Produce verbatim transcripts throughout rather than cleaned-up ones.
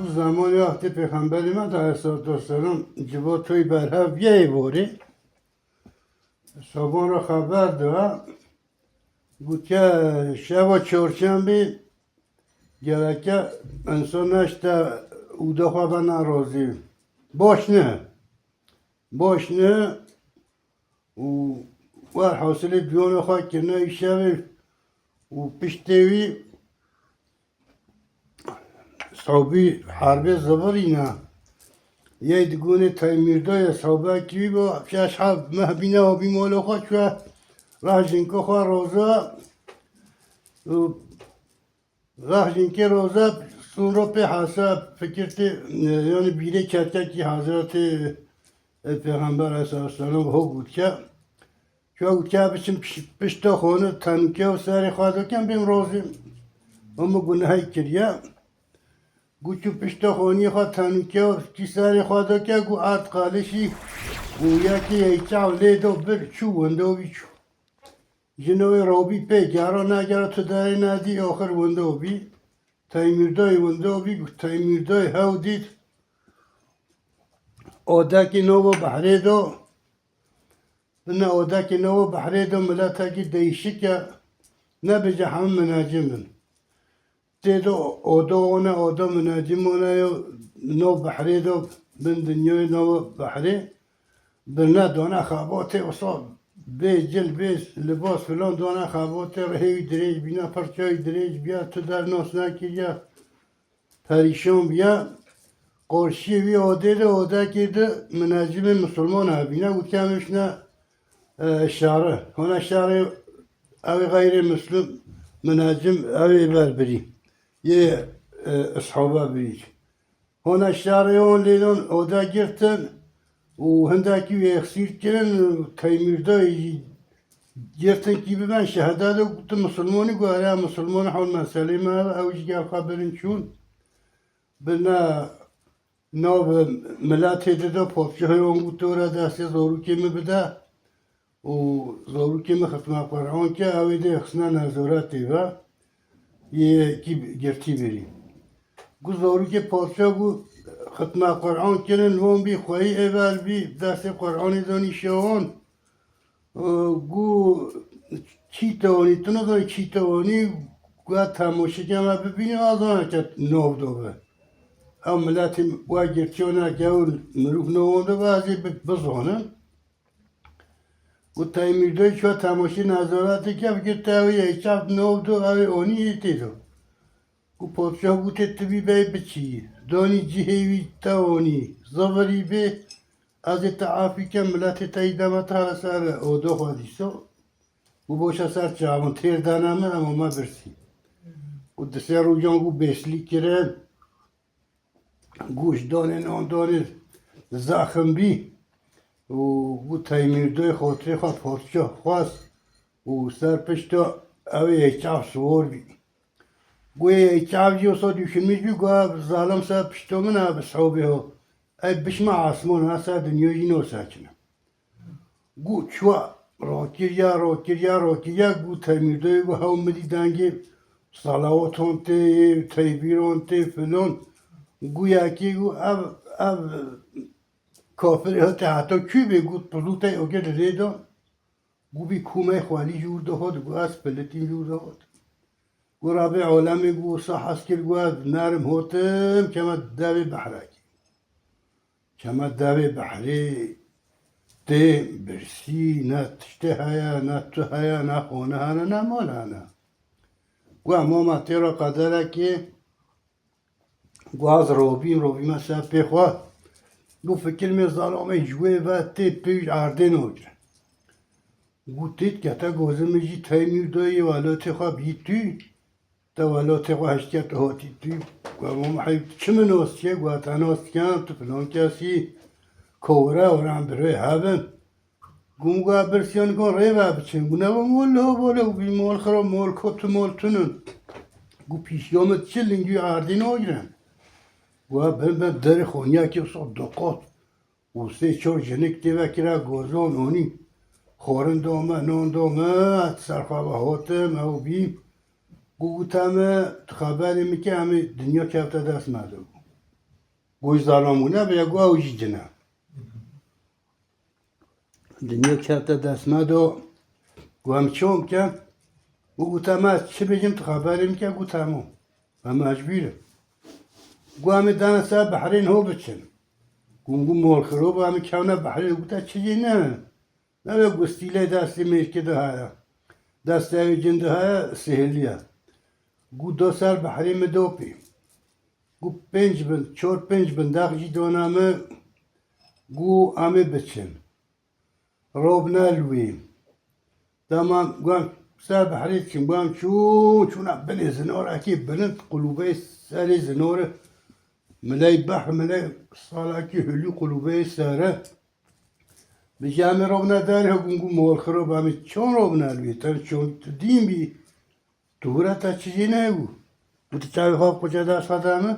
Bi zemanê wextê Pêxemberê me de aleyhisselatu vesselam civatoyî berhev yê borê. Saban re xeber da, gotiye şeva çarşembê gereke insan neşte ûda xwe bena razî. Baş ne. Baş ne. Û werhasilê diyona xwe kirine îşevê û piştê wî sobî herbê zivirîne. Yey di gunê Teymîrdoyê sobekî wî bo şeş heft meh bîne û bî mala xwe çûye reh jinka xwe roza û Reh jinkê roze sûn ro pê hese fikir tê, e, yanî bîrê ketkekî Hezretê, e, Pêxember aleyhisselam ho gotke. Ço gotke biçim piş-, pişta xone tenûke û serê xwe dokem bêm rozê. O min gunehê kiriye. Got çû pişta xoniyê xwe tenûke û çî serê xwe doke, got erd qalişî û yekê yeyçav lê do bir çû wendo wî çû. Jino wê robî pê gera negera tu derê nedî, oxir winda bî. Teymîrdoyê winda bî, Teymîrdoyê hew dît. Odekî novo behrê do. Bine odekî novo behrê do miletekî değişik e. Nebêje hemû minecim in. Tê de oda one, oda minecim one yo, no behrê de bin dinyayê no behrê. Birine dane xebatê, wisa bê cil, bê libas filan dane xebatê, rihê wî dirêj bîne, pirça wî dirêj biya, tu dernos nekiriye. Perîşan biya. Qarşiyê wî odê de, odekê de minecimê misilman hebîne, gotiye em şine, e, şare. Hona şarê ew ê xeyrê misilm, minecim ew ê ber birî. Yê, e, eshabe birî. Hona şarê hon lêdan oda girtin û hindekî wê exsîr kirin û Teymîrdayê jî girtin kî biben şeheda de, gotin misilmanî, got, "Here misilman hon meselê me ev, ew jî gel xwe birin çûn." Bi ne nav miletê dide, padşahê wan got, "To re destê zarokê min bide û zarokê min xitma Qur'an ke, ew ê dê xisne nezaretê ve, yê kî girtî birî." Got zarokê padşah got, xitma Qur'an kirin, wan bî xweyî êver bî, destê Qur'anê danî şewan. Got, "Çî te wanî, tu nizanî çî te wanî, got, temaşe ke me bibînî, a zana ke nav do be." Ew miletê we girtiyo ne ke ew mirov nav do be, ez ê bi-, bizanim. Got, Teymîrdayê çûye temaşe nezaretê ke, fikir te ew yê çav nav do, ew ê anî yê tê do. Ku padşah gotê, "Tu bî bey biçî, danî cihê wî te anî, zivirî bê, ez ê te efî kem, miletê te yî dema te here ser oda xwe dîsa." Û boşa ser çavan têr dane min, ema me birsî. Û di sê rojan ku bêslî kirin, goş danê, nan danê, zexm bî. Û got Teymîrdayê xotirê xwe padşah xwest û ser pişta ew ê çav siwar bî. Got ê çav jî wisa duşinmiş bî, got, "Ev zalim ser pişta min e bi sobê ho. Ey bişme asman, ez ser dinya jî nasekinim." Got çûye, rakiriye, rakiriye, rakiriye, got Teymîrdayê got, "Hew min dî dengê salawatan tê, tekbîran tê, filan." Got yekê got, "Ev, ev kafirê hate heta kû bê?" Got, "Pilûtey oke di rê de." Got, "Bî komey xwelî ji wir de hat." Got, "Ez pilitîm ji wir de hat." Got, "Rabê alemê got wisa hez kir, got, ez nerim hotim, keme devê behrekî." Keme devê behrê tê birsî, ne tiştê heye, ne tu heye, ne xane hene, ne mal hene. Got, "Mama tê re qederekê, Got ez robîm, robîme ser pê xwe. Got fikir me zalamê ji wê ve tê pêwî erdê nagire. Got tê dikete gozê min jî teymî dayê welatê xwe bî tû. Te welatê xwe hiştiye tu hatî tû. Got Mama Heyb, tu çi min nas dikiye? Got te nas dikem, tu filan kesî. Kowre oran bi rê hebin. Gum gu birsiyan gu rê ve biçin. Gu ne ve mol lo bole û bî mol xira mol kot mol tunin. Gu pîşiya min çi lingî erdî nagirin. Gu bin bin derê xoniya ki so dokot. Û sê çor jinik tê ve kira gozon onî. Xorin do me, non do me, serfa ve hotim ew bî. Gu guta me, tu xeberê min ke em ê dinya kevte dest me do. Gu zalam û ne be, gu ew jî cin e. Dinya kevte dest me do. Gu em çon ke? Û gu te me çi bêjim tu xeberê min ke, gu temam. Em mecbûr in. Gu em ê dane ser behrê ho biçin. Gu gu mol xiro ba em ê kevne behrê, gu te çi jê ne? Nebe gustîlê destê mêrkê de heye. Destê ew cin de heye, sihiliye. Gu do ser behrê min do pê. Gu pênc bin, çor pênc bindax jî dona me, gu em ê biçin. Robne li wê. Dema gu em ser behrê diçin, gu em çûn, çûna binê zinorekî bilind, qulûbeyê serê zinorê, miley behr, miley salekî hulî qulûbeyê sere. Bi jî em ê robne derê, gu gu mol xiro ba em ê çon robne li wê, te çon tu dîn bî. Tu hûra te çi jê neyê bû? Got tu çavê xwe quce dest xwe da min?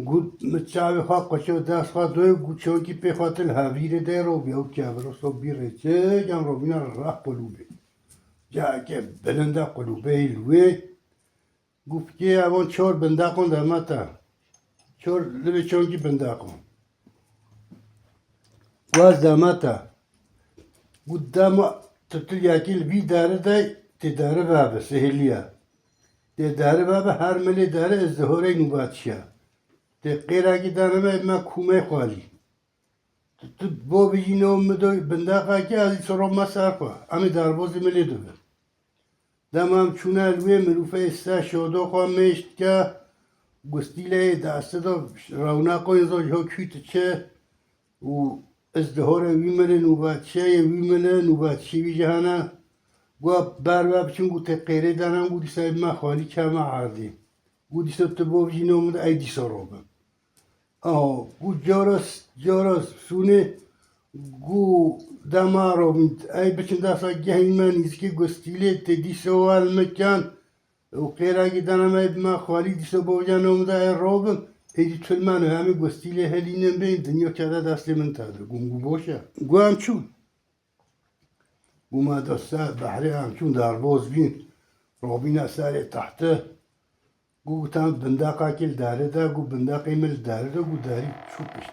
Got min çavê xwe quce dest xwe doyê, got çokî pê xwe tu li hevîrê de robî ew kevir so bî rê çi, em robîna reh qulûbê. Cayeke bilind e qulûbeyê li wê. Got fikê evan çor bindaqon dema te. Çor li vê çokî bindaqon. Got ez dema te. Got dema tu tu yekî li vî deri de tê deri vebe, sihiliye. Tê deri vebe her milê deri ez dihorey nûbetçiye. Tê qêrekî dene me, me kûmey xwelî. Tu, tu bo bijî no min do bindaqekî ez î siro me ser xwe. Em ê derbozî milê dibin. Dema em çûne li wê mirûfê se şodo xwe mêş dike, gustîleyê destê de rewneqo yê zor ho kû diçe û ez dihore wî milê nûbetçiyê wî milê nûbetçî wî jî hene. Got ber ve biçin, got tê qêrê dene, got dîsa me xwelî keme erdî. Got dîsa tu bo bijî no min ey dîsa robin. Aho, got cara, cara sûnê, got dema robin, ey biçin desa gehîn me nîzikê gustîlê tê dîsa wel me ken, û qêrekî dene me bi me xwelî dîsa bo bijî no min de ey robin, êdî tu li me ne, em ê gustîlê helînin bên, dinya kete destê min te de. Got gu boş e. Got em çûn. Got me da ser behrê em çûn derboz bîn. Robîne serê tehte. Got got em bindaqekî li derê de, got bindaqê min li derê de, got derî çû pişt.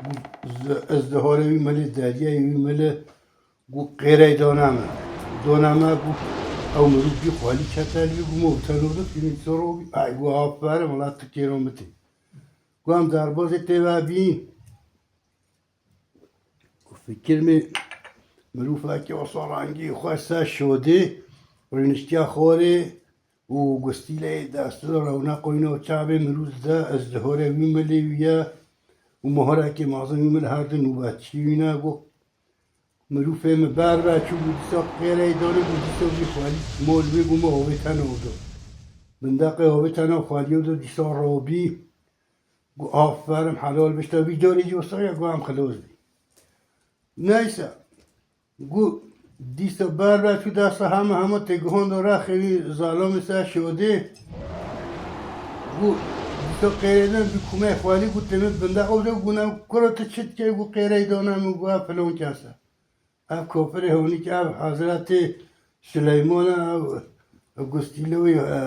Got ez, ez dihorê wî milê deriyê wî milê, got qêrey dona me. Dona me, got ew mirov bî xwelî kete li wî, got me bi te nodin, fînî çi robî? Ay, got aferin, wela tu kêro min tê. Got em derbozê tê ve bîn. Û fikir me, mirovekî osa rengî xwe ser şodê, rûniştiya xorê û gustîleyê destê de rewneq oyna çavê mirov de, ez dihore wî milê wî ye û mohorekê mezin wî milê her du nûbetçî wî ne, got, mirovê min ber ve çû, got dîsa qêrey danê, got dîsa vî xwelî mol wê, got me ovê te navdo. Bindaqê ovê te nav xweliyo de dîsa robî. Got aferin helal bişte, vî carê jî wisa ye, got em xilos bî. Neyse. Got dîsa ber ve çû desta hema hema tê guhanda rexê wî zalamê ser şodê. Got dîsa qêrêdin bi kumê xwelî, got tê min binde ew de, got ne kuro tu çi dikey, got qêrey dana min, got ev filon kes e. Ev kofirê honîk, ev Hezretê Suleyman e, ew, ew gustîlê wî, e,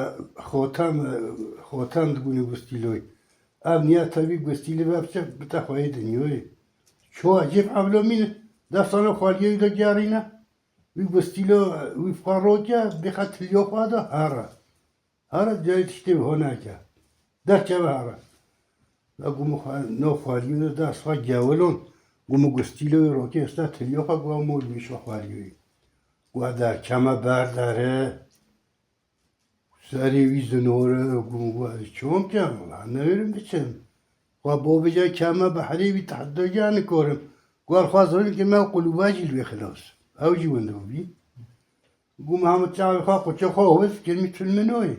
Xotan, e, Xotan digunî gustîlê wî. Ev niya te vî gustîlê ve biçe, bite xweyê dinyayê. Ço ecêb evlo mîne, destana xweliyê wî de gerîne. Wî gustîlo, wî fixwe roke, bêxe tilyo xwe de here. Here, cayê tiştê wiha neke. Derkeve here. Ve got min xwe, no xweliyê de dest xwe gewilon. Got min gustîlo wî rokê esta tilyo xwe, got mol wî şo xweliyê. Got derkeme ber dere. Serê wî zinor e, gum got, ez çi bikim, wela newêrim biçim. Xwe bo bêje keme behrê wî tehedda giya nikorim. Got, xwe zirin ki me qulûba jî li wê xilas. Ew jî wendo bî. Gum hemû çavê xwe quçê xwe hov kir min çûn min oyê.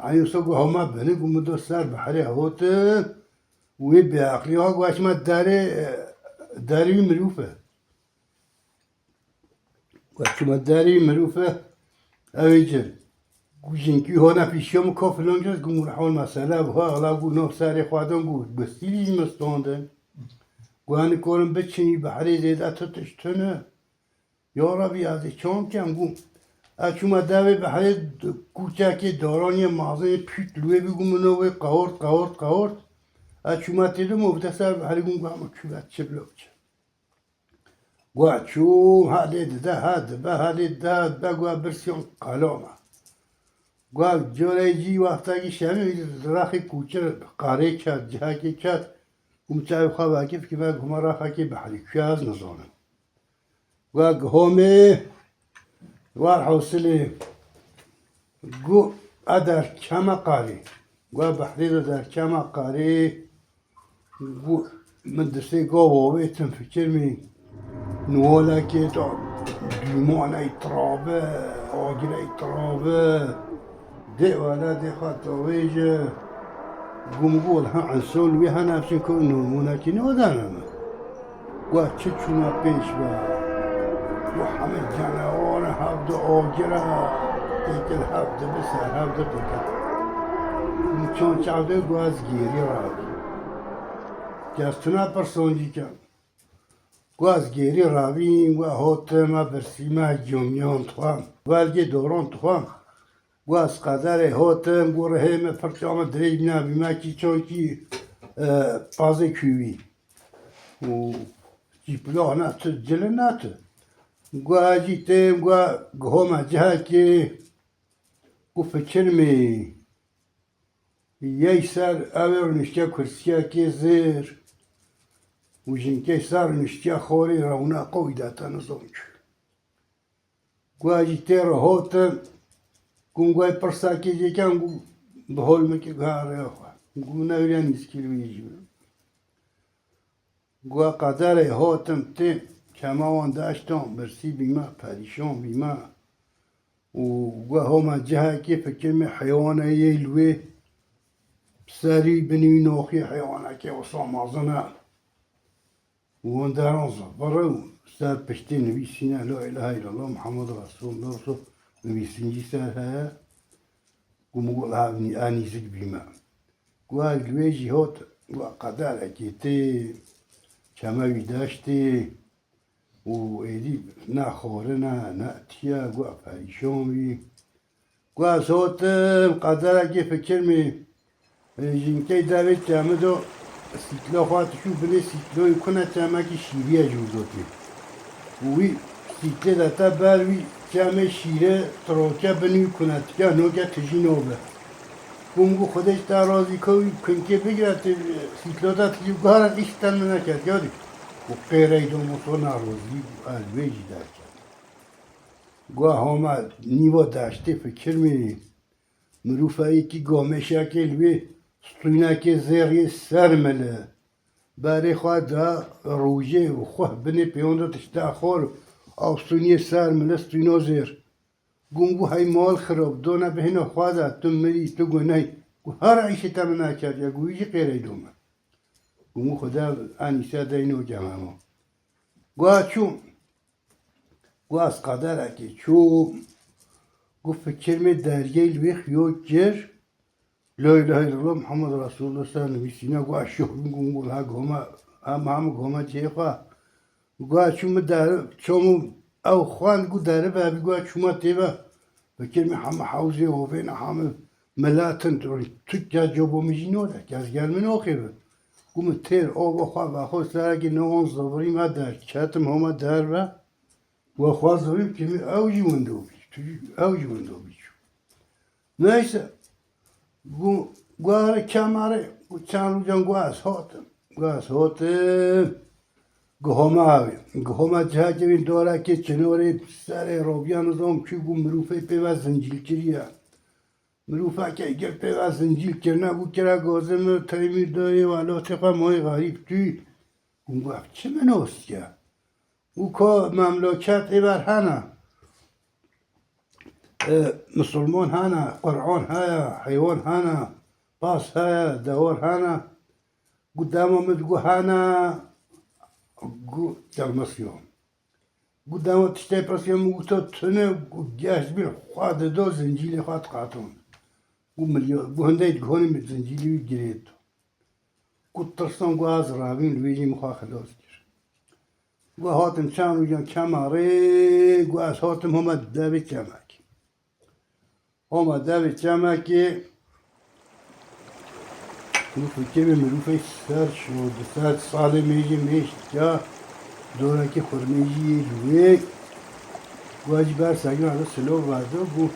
Eynî wisa got, hema beni, got, min do ser behrê hotin. Wê bêeqlî xwe got, ez çima derê, derê wî mirûf e. Got, çima derê wî mirûf e, ew ê cin. Got, jinkî hona pîşiya min ka filan cez, got, min hol mesele bi ha, ala got, nav serê xwe dan, got, gustîlî jî min standin. Got, ez nikorim biçim, behrê zêde tu tişt tune. Ya Rebî, ez ê çawa bikim? Got, ez çûme devê behrê, kûçekê daran yê mezin yê pît li wê bî, got, min wê qewort, qewort, qewort. Ez çûme tê de, min bide ser behrê, got, got, hema çû ve çi bila biçe. Got, çûm, helê dide, he dibe, helê dide, he dibe, got, birsiyan qelama. Got, coreyê cî wextekî şevî rexê kûçir qarê ket, cihekê ket, got, min çavê xwe vekir, fikir me, got, hema rexekê behrê, kuya ez nizanim. Got, gihomê, war hewsilê. Got, ez derkeme qarê. Got, behrê de derkeme qarê. Got, min disê gava wê tim fikir min. Niwalekê da dûmaney tirabe, agirey tirabe. Dê wele dê xwe dawêje. Gum got, ha, insan wê hene, çunku nûmunekî nodane min. Got, çi çûna pêş be? Got, hemî canewar hevdu agir e, têkil hevdu bi ser hevdu dike. Gum çand çavdê got, ez gêrî rabî. Kes tune pirsancî ke. Got, ez gêrî rabî, got, hotime birsîme, giyomîyan dixwem. Belgê doran dixwem. Got, ez qederê hotim, got, rihê me pirça me dirêj nabî, me kî çankî, e, pazê kûvî. Û çîpla ne tu, cili ne tu. Got, ez jî têm, got, gihome cihekê, got, fikir me. Yey ser ew ê rûniştiye kursiyekê zêr û jinkê ser rûniştiye xorî rewneqa wî de te nizam çû. Got, ez jî tê re hotim, got, got, pirsakê jê kem, got, bi hol min kir, got, ha rêya xwe. Got, min newêriya nîskî li wî jî. Got, qederê hotim tê, kema wan deştan birsî bîme, perîşan bîme. Û got, homa cihekê fikir me heywane yê li wê serî binî noxî heywanekê wisa mezin e. Û wan deran zivir e û ser piştê nivîsîne La ilahe illallah Muhammed Resulullah, nivîsîn jî ser heye. Got, min got, ha, nî-, a nîzik bîme. Got, ez li wê jî hot, got, qederekê tê, çeme wî deştê û êdî ne xorine, ne tiye, got, perîşan bî. Got, ez hotim, qederekê fikir me, e, jinkey devê çemê do sîtlo xwe dişû binê sîtloyê kune çemekî şîrî ye ji wî dotê. Û wî sîtlê de te ber wî çemê şîrê tiroke binî wî kune tike noke tijî nobe. Got, min got, Xwedê ji te razî ka wî kunkê bigire, tu sîtlo te tijî guhara îş te min neket, yadî. Û qêrey domoso nerozî û ez wê jî derket. Got, homa nîva deştê fikir me. Mirûfeyekî gamêşekê li wê stûnekê zêrê ser mile. Berê xwe da rojê û xwe binê pêwan de tişta xor, ew stûniyê ser mile stûna zêr. Got, min got, hey mal xirab, done bihêna xwe de, tu mirî, tu guney. Got, hara îşê te min neketiye, got, wî jî qêrey dome. Got, min got, Xwedê enîse dey noke hema. Got, çûm. Got, ez qederekê çûm. Got, fikir me dergey li wê xiyo kir. La ilahe illallah Muhammed Resulullah ser nivîsîne, got, ez şoh bûm, got, ha goma, em hemû goma cihê xwe. Got, ez çûm min der, çûm ew xwend, got, derive bî, got, ez çûma tê ve. Fikir me hemû hewzê hovê ne, hemû miletin, tu kes cobo min jî node, kes gel min oxê bi. Got, min têr ava xwe vexwe serekê ne wan zivirî me derketim, hema derve. Got, xwe zivirî, fikir me ew jî wendo bî, tu jî, ew jî wendo bî çû. Neyse, got, got, here kemare, got, çend rojan, got, ez hatim. Got, ez hatim. Gihoma avê. Gihoma cihekê wî dorekê çinorê serê robiya nizam çû, got, mirûfê pê ve zincîl kiriye. Mirûfeke gir pê ve zincîr kirine, bû kira gazê min, teymîr dayê welatê xwe mayê xerîb tû. Hûn got, ev çi minostiye? Û ka memleket ê ber hene. E, Misilman hene, Quran heye, heywan hene, pas heye, dewar hene. Got dema min digot hene, got telmasiya. Got dema tiştê pirsiya min goto tune, got geş bîr xwe dido zincîlê xwe diqeton. Got milyon, got hindê diguhonê min zincîlê wî girêt. Got tirsan, got ez rabîm li wê jî min xwe xilas kir. Got hatim çend rojan kema rê, got ez hatim homa devê çemekê. Homa devê çemekê, got fikirê mirûfê ser şo, di ser salê mêjê mêj ya, dorekî xurmêjiyê li wê, got ez jî ber segina de silov verdo, got,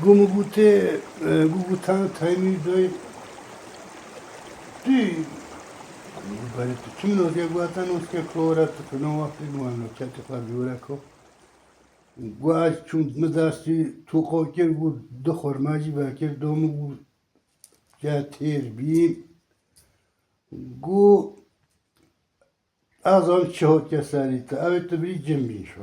got min gotê, e, got, got tena teymî doy, tu, berê tu çi min noziye, got ez te noziye kore, tu fino wextê, got em noziye tu xwe bi were ko. Got ez çûm min destî toqa kir, got du xurma jî vekir, do min got ke têr bî. Got ez an çi hatiye serî te, ew ê tu birî cin bîn şo.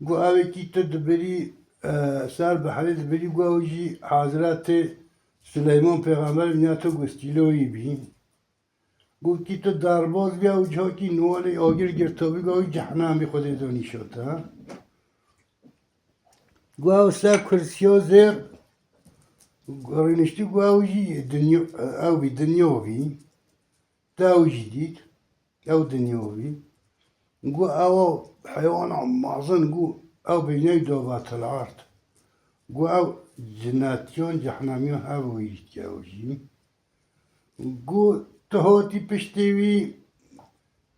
Got ew ê kî tu dibirî, e, ser bihrê dibirî, got ew jî Hezretê Sileyman Pêxember, niya tu gustîloyî bî. Got kî tu derbaz bî, ew cihakî nolê agir girtabî, got ew cehnamî Xwedê do nîşo te. Got ew ser kursiya zêr rîniştî, got ew jî dinya, ew bî, dinya bî. Te ew jî dît, ew dinya bî. Got ew heywana mezin, got ew bêjneyî davetil erd. Got ew cinetiyan, cehnamiyan hev wî dît ew jî. Got tu hatî piştê wî,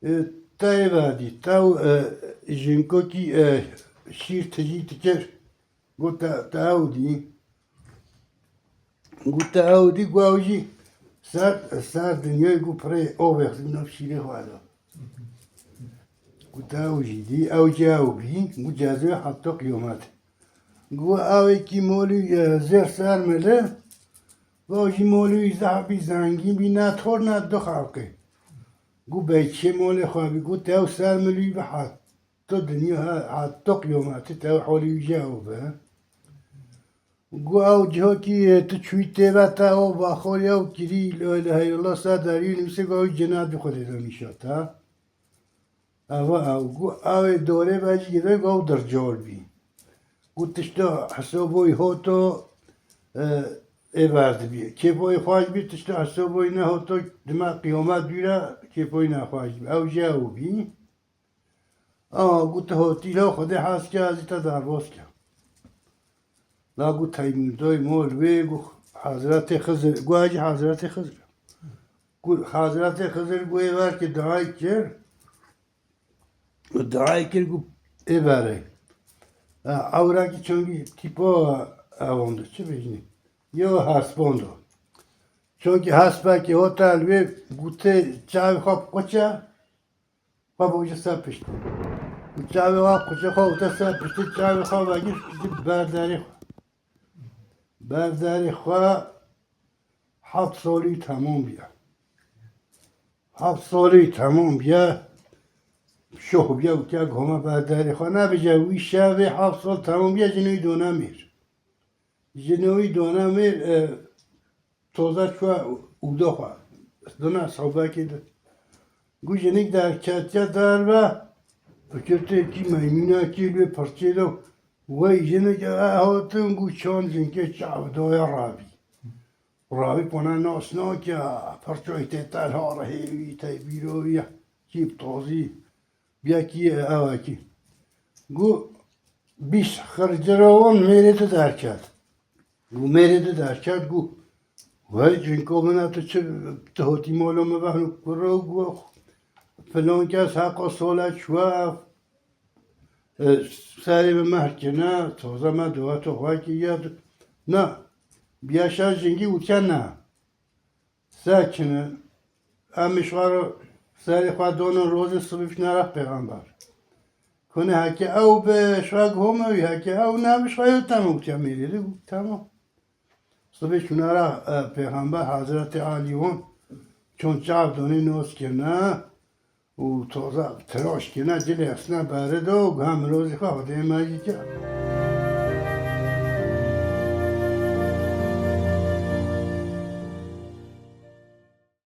e, te ê vedî, te ew, e, jinkokî, e, şîr tijî dikir. Got te, te ew dî. Got te ew dî, got ew jî ser, ser dinyayê got pirê ovê xistî nav şîrê xwe de. Got te ew jî dî, ew jî ew bî, got cezê heta qiyamet. Got ew ê kî molî, e, zêr ser mili, va jî molî wî zehf bî, zengîn bî, ne tor ne du xelqê. Got beyçê molê xwe bî, got ew ser milî bi heta dinya he, heta qiyametê te ew holî wî jî ew be. Got ew cihakî tu çûyî tê ve te ew baxorî ew kirî, la ilahe illallah ser deriyê nivîsê, got ew cenabê Xwedê de nîşa te. Eva ew, got ew ê dorê ve jî girê, got ew dircal bî. Got tişta hesaboyî hoto, e, ê ver dibî. Kêfoyê xweş bî, tişta hesaboyî nehoto, dima qiyamet dûre, kêfoyî nexweş bî. Ew jî ew bî. Aha, got tu hatî la Xwedê hez ke, ez jî te derbas ke. La got Teymûrdoy mol wê, got Hezretê Xizir, got ez jî Hezretê Xizir. Got Hezretê Xizir, got ê ver ki duayê kir. Duayê kir, got ê verê. Ha, ewra ki çongî tîpa ewan de çi bêjinî? Yo hespan de. Çongî hespekê hota li wê, gotê çavê xwe bi quçe, xwe bûje ser piştî. Û çavê wan quçê xwe û te ser piştî çavê xwe vegir, di ber derê xwe. Ber derê xwe heft salî temam bûye. Heft salî temam bûye. Şoh bûye û ke goma ber derê xwe. Nebêje wî şevê heft sal temam bûye, jinê wî dona mêr. Jinê wî dona mêr, e, Toza çûye ûda xwe. Dina sobekê de. Got jinik derketiye derve. Fikirtê kî meymûnekî li wê pirçê de. Wey jinik e hatin, got çand jinkê çav doya rabî. Rabî pona nas nake, pirçoyê tê telha re hêvî tey bîro ye. Kî bi tozî. Bîya kî ye, ew e kî. Got bîst xircira wan mêrê tu derket. Got mêrê tu derket, got, wey cinko min e, tu çi, tu hotî mala min vehno kuro, got filan kes heqa sole çûye, e, serê min mehr kine, toze me dua tu xwe kiriye, na, bîya şa jingî û ke ne. Sekinin, em ji xwe re serê xwe donin rozê sibî bişine reh pêxember. Kone heke ew be, ji xwe gihome wî, heke ew ne be, ji xwe yê temam, gotiye mêrê de, got, temam. Sibê çûna ra, e, Pêxember Hazretî Alî wan çond çav donê nos kirine û toza tiraş kirine, cilê xistine berê de û guha mirozî xwe Xwedê me jî kir.